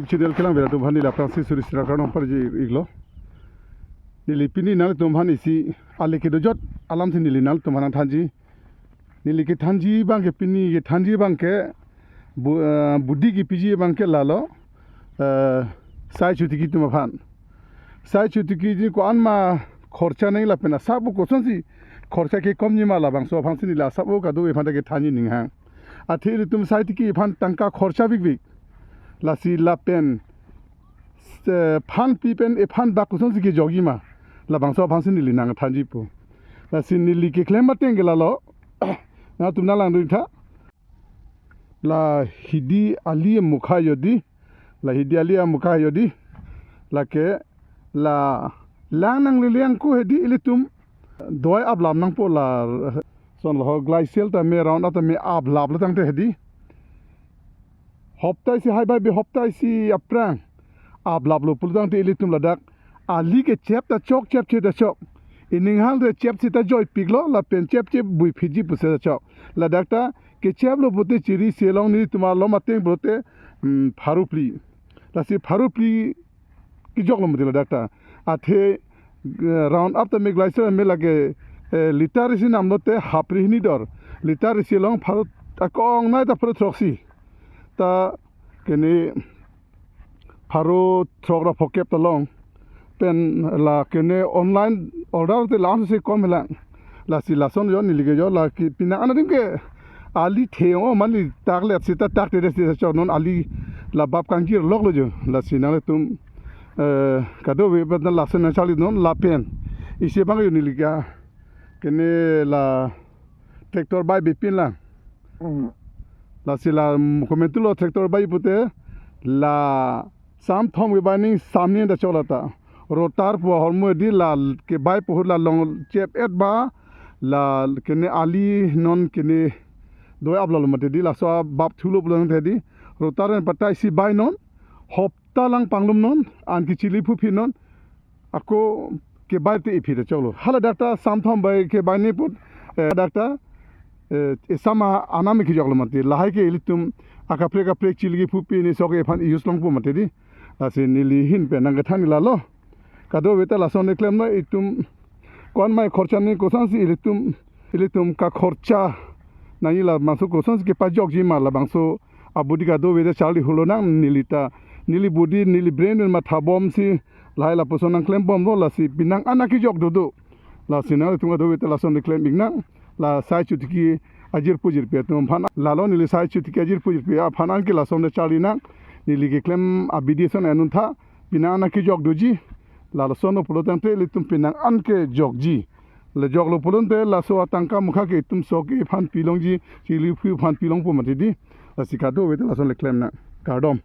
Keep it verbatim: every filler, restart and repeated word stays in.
Channel kelang bera atum aphan neli aphrangsi suri sira kardom parji iklo. Neli pini nanglitum aphan isi ale kedo jot alamsi neli nanglitum aphan nangthanji. Neli kethanji abangke, pini kethanji abangke bu-, eh, budi kepiji abangke lalo, eh, sai chotiki atum aphan. Sai chotiki ji ko-an ma khorcha nangji lapen asap kosonsi khorcha kekomji ma, labangso aphansi neli asap kadokave aphan ta kethanji ninghang. Athe ilitum sai tiki aphan tangka khorcha bikbik. Lasi lapen, eh, phan pi pen ephan bak kosonsi kejokji ma, labangso aphansi neli nangthanji pu. Lasi neli keklem ateng ke lalo. Nangtum nanglangdun tha. La hidi ali amukha jodi. La hidi ali amukha jodi. Lake la lang nanglele ako hedi ilitum dawai aplap nangpo, lason lo ho Glycel tame Roundup tame aplaplo tangte hedi. Hopta isi hai bai be hopta isi aphrang aplaplo pulo tangte ilitum ladak ali kechep ta chok, chepche ta chok. Ining hal de chepsi ta joipiklo lapen chepche buiphitji pusi ta chok. Ladak ta kecheplo pute chiri selong nelitum alom ateng pulote, mm, pharo phli. Lasi pharo phli kejoklo mati ladak ta. Athe, eh, Roundup tame Glycel tame lake, eh, litre isi namlote hapri hini dor. Litre isi along pharo akong nai ta pharo throksi. Ta kene pharo throk ra phokep ta long. Pen la kene online order te la-ansi kom helang. Lasi lason jo neli ke jo lake penang an adim ke ali the-ong, o mani taklet seta takte de seta chok, non ali la bap kangkir loklo jo. Lasi nanglitum, eh, kadokave aphan lason nangcharli non lapen isi abang jo neli ke kene la tractor bai bipin lang. Mm. Lasi la komantulo tractor bai pute la samthom kebai ning samni ta chok lata. Rotar pu ahormu hedi la kebai pu ahut la long chep-et ba la kene ali non kene dawai aplaplo mati di, laso bap thulo pulo tangte di. Rotar en patai si bai non. Hopta lang panglum non. An kechili phuphi non. Ako kebai te iphi ta choklo. Hala dak ta samthom bai kebai ni put, eh, dak ta, eh, esama anam kejoklo mati. Lahai ke ilitum akaprek kaprek chili phuphi ni sok ephan use longpo mati di. Lasi neli ahin pen nangkethan lalo. Kadokave ta lason keklem na itum ko-an ma khorcha nangji, kosonsi ilitum, ilitum kakhorcha nangji, labangso kosonsi kepajokji ma, labangso abudi kadokave ta charli hulonang. Neli ta, neli budi, neli brain pen matha bomsi lahai lapuson nangklem bomlo, lasi penang an akejok dodo. Lasi nanglitum kadokave ta lason keklem iknang. La sai chotiki ajirpo jirpi atum aphan lalo, neli sai chotiki ajirpo jirpi aphan anke lason ta charlinang. Neli keklem abidi ason anun tha, penang an akejok doji. Lason pulo tangte ilitum penang an kejokji. Le joklo pulote laso atangka mukha ke itum sok ephan pilongji, chili phu aphan pilongpo mati di. Lasi kadokave ta lason keklem nang. Kardom.